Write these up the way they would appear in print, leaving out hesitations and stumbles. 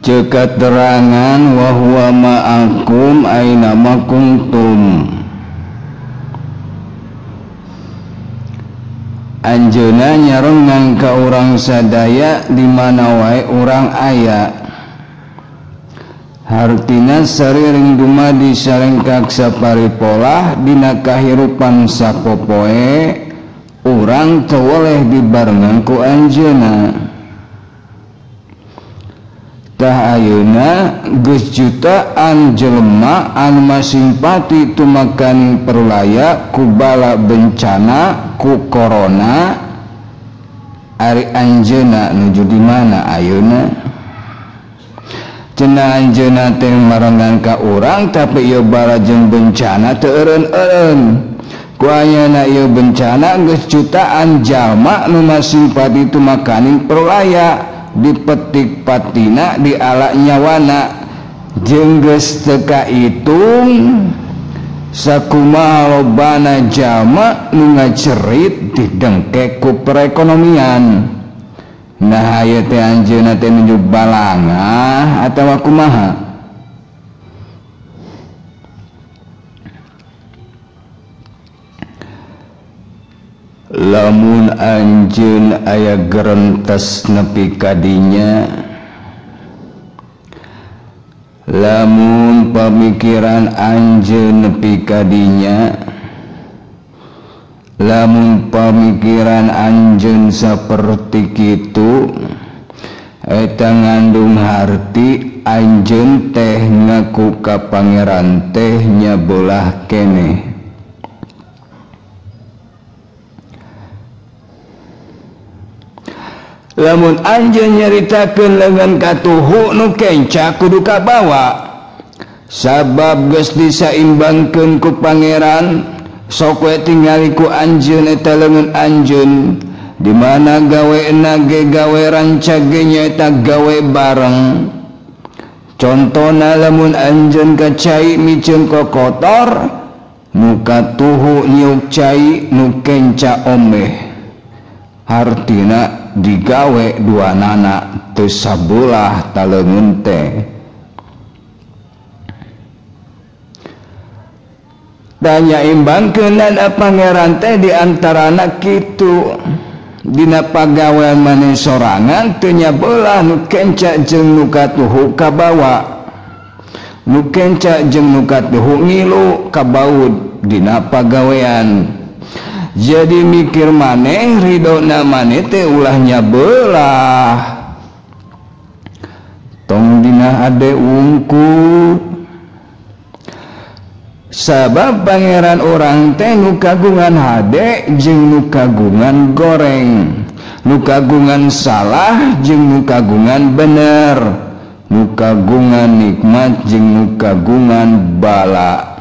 Ceuk katerangan wa huwa ma'akum aina ma kuntum. Anjeunna nyarengan ka urang sadaya di mana wae urang aya. Hartina sariring dumadi sarengkak saparipolah dina kahirupan sapopoe urang teu woleh dibarengan ku anjeunna. Tah ayeuna geus jutaan jelema anu masimpati tumakaning perlaya ku bala bencana ku corona. Ari anjeunna nuju di mana ayeuna? Cenah anjeunna teh marengan ka urang tapi ieu bala jeung bencana teu eureun-eureun. Ku ayeuna ieu bencana geus jutaan jalma nu masimpati tumakaning perlaya dipetik patina di ala nyawana jeung geus teu kaitung sakumaha lobana jalma nu ngacerit didengkek ku perekonomian. Nah ieu teh anjeunna teh nuju balangah atawa kumaha? Lamun anjeun aya gerentes nepi ka dinya, lamun pamikiran anjeun nepi ka dinya, lamun pamikiran anjeun saperti kitu eta ngandung harti anjeun teh ngaku ka pangeran teh nyabelah keneh. Lamun anjeun nyaritakeun leungeun katuhu nu kenca kudu kabawa sabab geus disaimbangkeun ku pangeran. Sok we tingali ku anjeun eta leungeun anjeun di mana gawena ge gawe rancage nyaeta gawe bareng. Contona lamun anjeun ka cai miceun kokotor nu katuhu nyiuk cai nu kenca omeh, hartina digawe dua nana teu sabelah taleungeun teh. Tanya imbangkeun pangeran teh di antarana kitu dina pagawean maneh sorangan teu nyabelah nu kenca jeung nu katuhu kabawa, nu kenca jeung nu katuhu ngilu kabaud dina pagawean. Jadi mikir maneh ridona maneh teh ulah nyabelah tong dina hade wungkul. Sabab pangeran orang teh nu kagungan hade jeung nu kagungan goreng, nu kagungan salah jeung nu kagungan bener, nu kagungan nikmat jeung nu kagungan bala.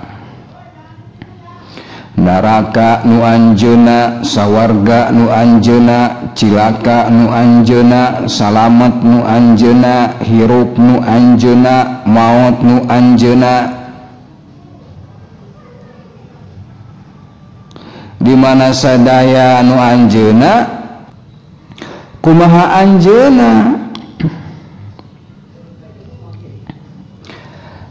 Neraka nu anjeunna, sawarga nu anjeunna, cilaka nu anjeunna, salamet nu anjeunna, hirup nu anjeunna, maot nu anjeunna. Di mana sadaya nu anjeunna, kumaha anjeunna?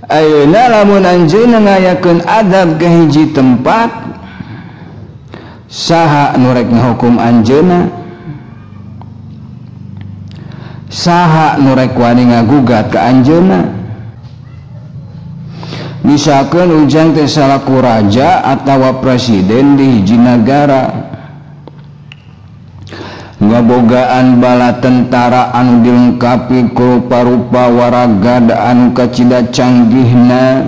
Ayeuna lamun anjeunna ngayakeun adab ka hiji tempat, saha nu rek ngahukum anjeunna? Saha nu rek wani ngagugat ka anjeunna? Misalkan ujang teh salaku raja atawa presiden di hiji nagara, ngabogaan bala tentara anu dilengkapi ku rupa-rupa waragad anu kacida canggihna,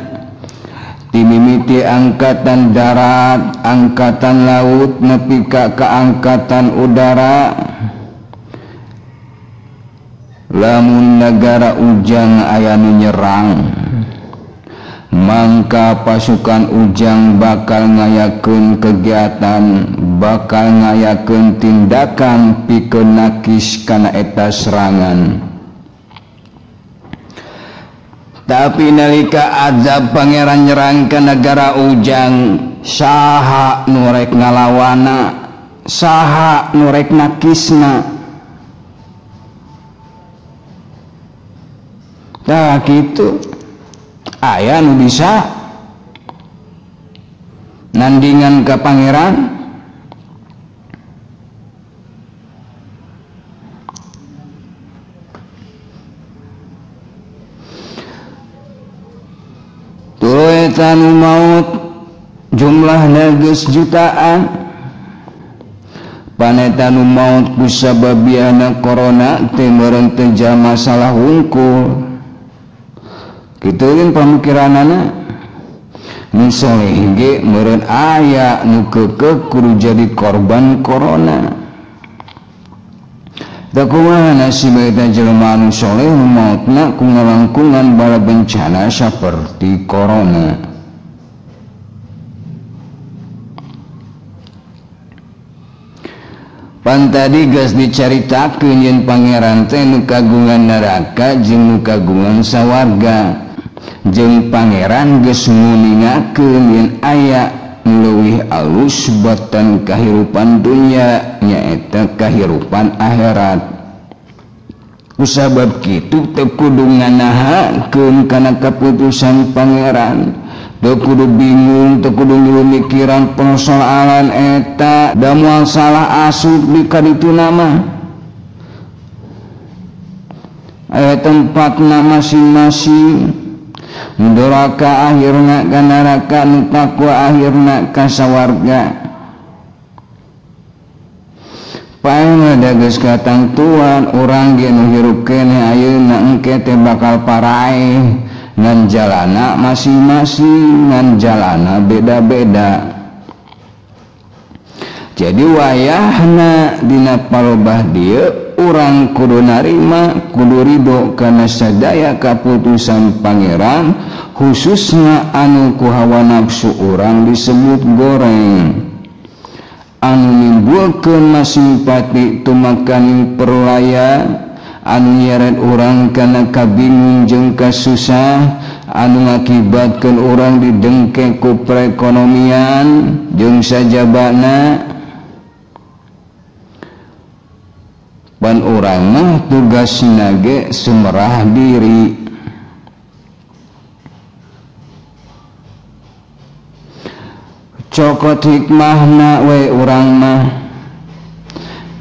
timimiti angkatan darat, angkatan laut, nepi ka angkatan udara. Lamun nagara ujang aya nu nyerang, mangka pasukan ujang bakal ngayakeun kegiatan, bakal ngayakeun tindakan pikeun nakis kana eta serangan. Tapi nalika azab pangeran nyerang ka nagara ujang, saha nu rek ngalawana, saha nu rek nakisna? Tah kitu aya nu bisa nandingan ka pangeran. Tuluy eta nu maut jumlahna geus jutaan. Paneta nu maut ku sababiana corona teh meureun teh masalah wungkul. Kitu kan pamikiranana. Nu soleh ge meureun aya nu keukeuh kudu jadi korban corona. Teu kumaha nasib eta jelema anu soleh nu mautna ku ngalangkungan bala bencana saperti corona. Pan tadi geus dicaritakeun yen pangeran teh nu kagungan neraka jeung nu kagungan sawarga. Jeung pangeran geus nguningakeun yen aya leuwih alus batan kahirupan dunya nyaeta kahirupan akhirat. Kusabab kitu teu kudu nganahakeun kana kaputusan pangeran, teu kudu bingung, teu kudu mikiran persoalan eta, da moal salah asup di kadituna mah. Aya tempatna masing-masing. Neraka akhirna ka neraka, nu takwa akhirna ka sawarga. Paeuna da geus katangtuan urang ge nu hirup keneh ayeuna engke teh bakal paraeh, ngan jalana masing-masing, ngan jalana beda-beda. Jadi wayahna dina palobah dieu urang kudu narima, kudu ridho kana sadaya kaputusan pangeran, khususnya anu ku hawa nafsu urang disebut goreng, anu nimbulkeun masimpati tumakaning perlaya, anu nyeret urang kana kabingung jeung kasusah, anu ngakibatkeun urang didengke ku perekonomian jeung sajabana. Pan urang mah tugasna ge sumerah diri. Cokot hikmahna we urang mah.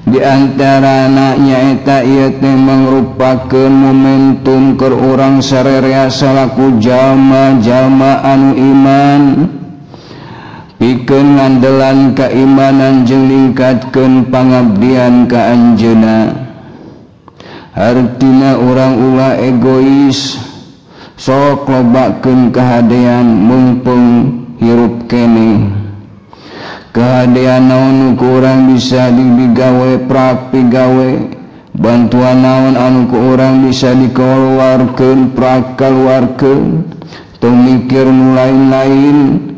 Di antarana nyaeta ieu teh mangrupakeun momentum keur urang sarerea salaku jalma-jalma anu iman, pikeun ngandelan keimanan jeung ningkatkeun pangabdian ka anjeunna. Hartina urang ulah egois, sok lobakeun kahadean mumpung hirup keneh. Kahadean naon nu ku urang bisa digawe prak pigawe, bantuan naon anu ku urang bisa dikeluarkeun prak kaluarkeun, tong mikir nu lain-lain.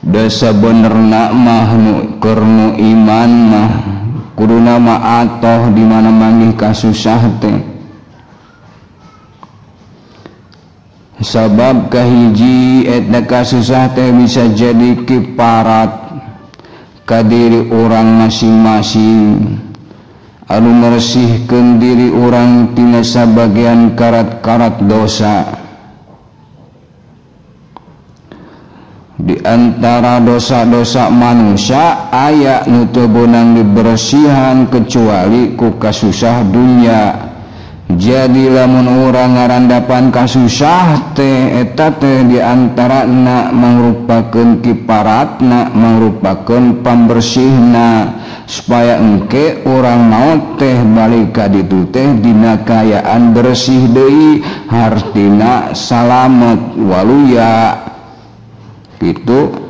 Dasa benerna mah nu keur nu iman mah kuduna mah atoh di mana manggih kasusah teh. Sabab kahiji etna kasusah teh bisa jadi kiparat ka diri urang masing-masing, anu meresihkeun diri urang tina sabagian karat-karat dosa. Di antara dosa-dosa manusia aya nu teu beunang dibersihan kecuali ku kasusah dunya. Jadi lamun urang ngarandapan kasusah teh eta teh di antarana mangrupakeun kiparatna, mangrupakeun pambersihna, supaya engke urang maot teh balik ka ditu teh dina kaayaan bersih deui, hartina salamet waluya. Gitu.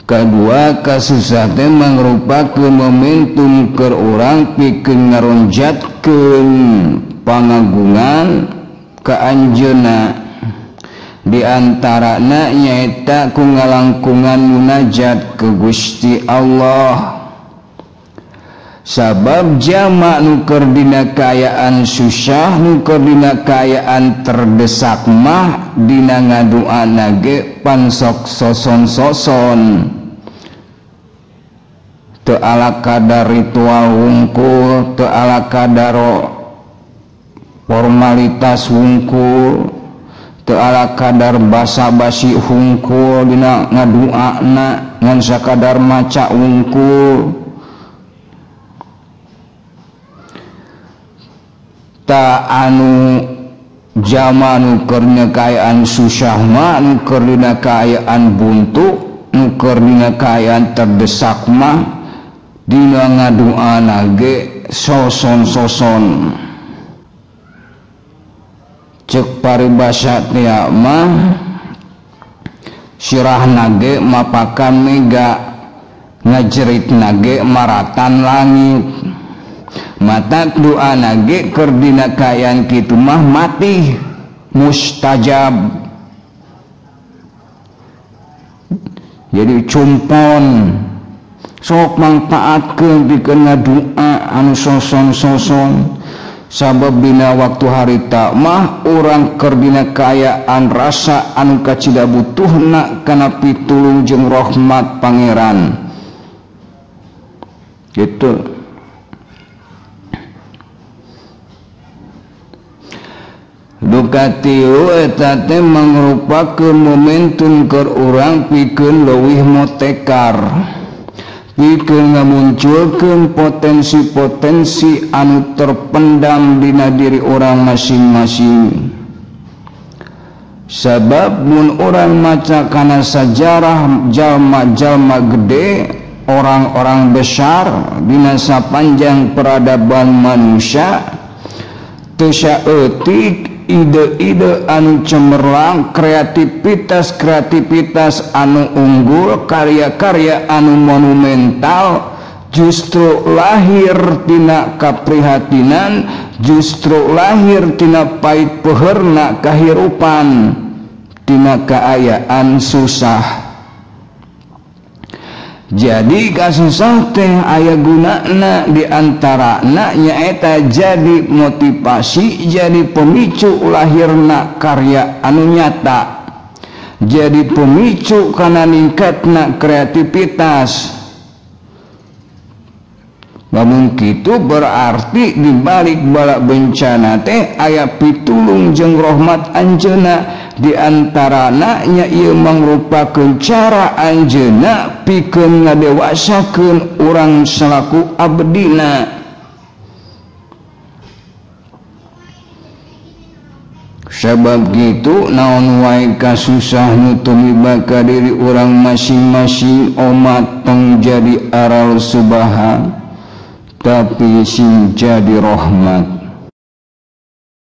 Kedua, kasusah teh mangrupakeun momentum keur urang pikeun ngaronjatkeun pangagungan ka anjeunna. Di antarana nyaeta ku ngalangkungan munajat ke Gusti Allah. Sabab jama nu keur dina kaayaan susah, nu keur dina kaayaan terdesak mah dina ngaduana ge pansok soson-soson. Teu ala kadar ritual wungkul, teu ala kadar formalitas wungkul, teu ala kadar basa-basi hungkul dina ngaduana ngan sakadar maca wungkul. Ta anu jama nu keur dina kaayaan susah mah, nu keur dina kaayaan buntu, nu keur dina kaayaan terdesak mah dina ngaduana ge soson-soson. Cek paribasa teh mah sirahna ge mapakan mega, ngajeritna ge maratan langit. Mata doana ge keur dina kaayaan kitu mah mati mustajab. Jadi cumpon sok mangpaatkeun pikeun ngadoa anu soson-soson. Sabab dina waktu harita mah urang keur dina kaayaan rasa anu kacida butuhna kana pitulung jeung rahmat Pangeran. Gitu. Duka tilu eta teh mangrupakeun momentum keur urang pikeun leuwih motekar, pikeun ngamunculkeun potensi-potensi anu terpendam dina diri orang masing-masing. Sabab mun urang maca kana sajarah jalma-jalma gede, orang-orang besar dina sapanjang peradaban manusia, teu saeutik ide-ide anu cemerlang, kreativitas-kreativitas anu unggul, karya-karya anu monumental justru lahir tina kaprihatinan, justru lahir tina pait peherna kahirupan, tina kaayaan susah. Jadi kasusah teh aya gunana, diantarana nyaeta jadi motivasi, jadi pemicu lahirna karya anu nyata, jadi pemicu kana ningkatna kreativitas. Lamun kitu berarti di balik balak bencana teh aya pitulung jeung rahmat anjeunna, di antarana nya ieu mangrupakeun cara anjeunna pikeun ngadewasakeun urang salaku abdina. Sabab kitu naon wae kasusah nu tumiba ka diri urang masing-masing omat tong jadi aral subaha, tapi sing jadi rahmat.